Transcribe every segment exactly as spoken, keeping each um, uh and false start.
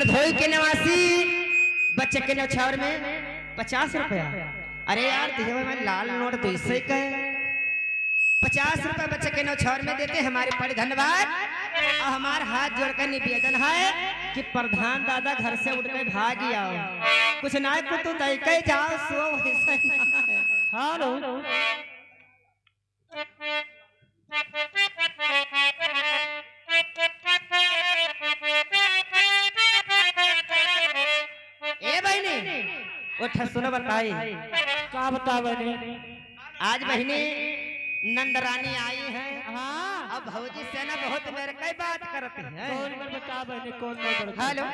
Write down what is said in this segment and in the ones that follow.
धोई के नवासी बच्चे के नौछावर में पचास रुपया। अरे यार, देवे में लाल नोट दुई सौ का है। पचास रुपया बच्चे के नौछावर में देते, हमारे बड़े धन्यवाद। और हमार हाथ जोड़कर निवेदन है कि प्रधान दादा घर से उठ के भाग ही आओ, कुछ ना कुछ तो दे के जाओ, सो वैसा ही ना है। हेलो। ए बहिनी, उठ सुन बताई। का बता बहिनी? आज बहिनी नंद रानी आई है। हाँ। अब भौजी से ना बहुत मेरे कई बात करती है। कौन नंबर बता बहिनी, कौन नंबर बता? हेलो।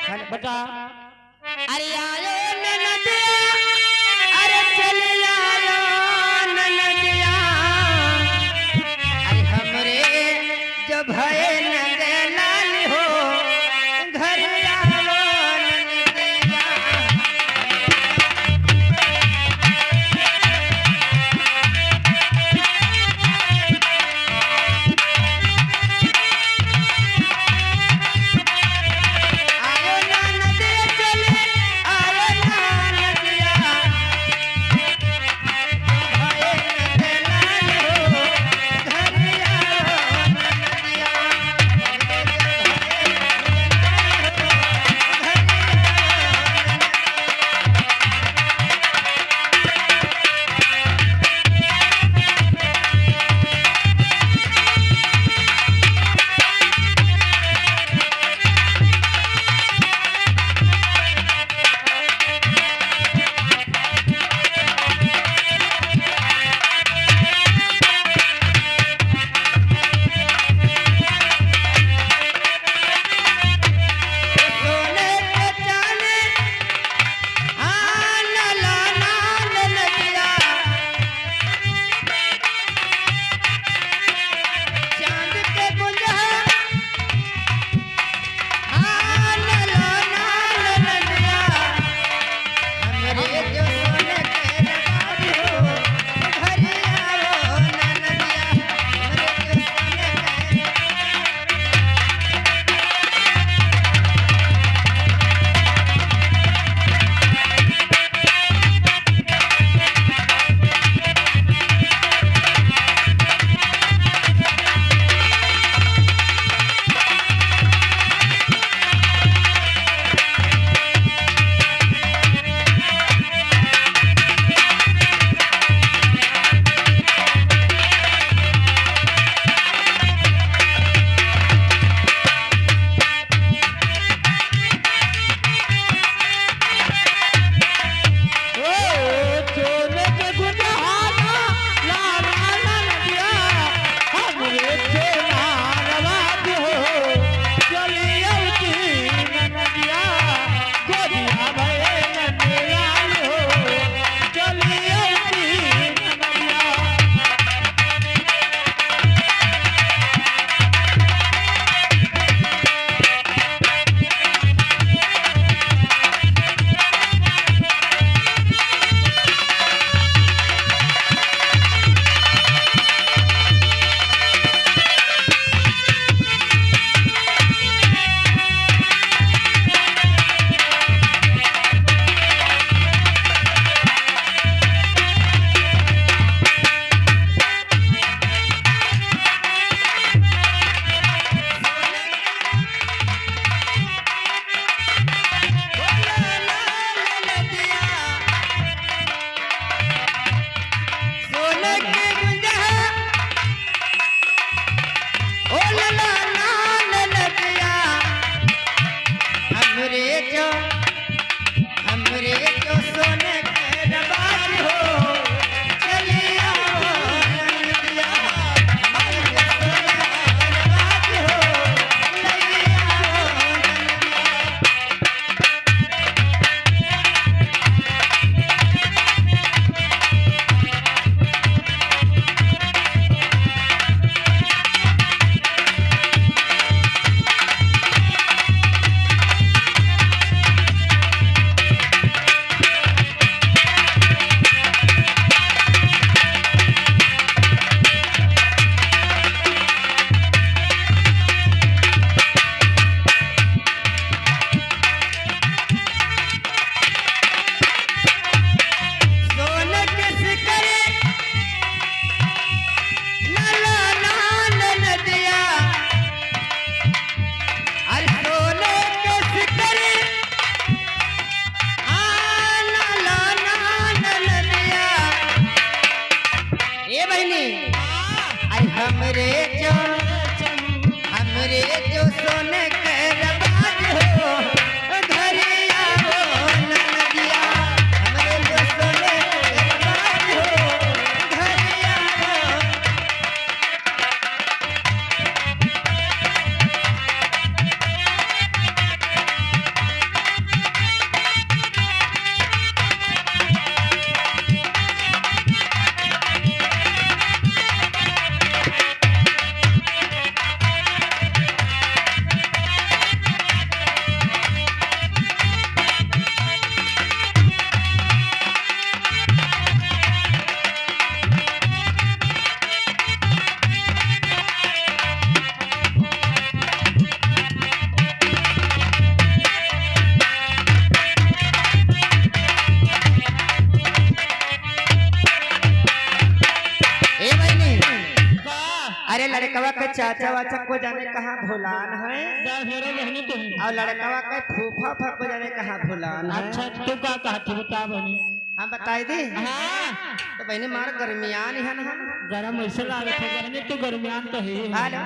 हेलो। बता। अरे आयो ननदिया, अरे चली आयो ननदिया, अरे हमरे जो भए नंद लाल हो, घर आवो ननदिया। आयो ननदिया चली हमरे जो, हमरे जो सोने के रवाज हो, घरे आओ ननदिया, हमरे जो सोने के रवाज हो, घरे आओ। ए बहिनी, का? अरे लड़कवा के चाचा वाचा को जाने कहाँ भुलान है, जा हेरो बहिनी तुम। और लड़कवा के फूफा फा को जाने कहाँ भुलान है। अच्छा, तू का कहत ही बता बहिनी? हम बताई दी। हाँ। तो बहिनी मार गर्मियान है ना हम। गरम ऐसे लागत है बहिनी, तू गर्मियान तो है। हेलो।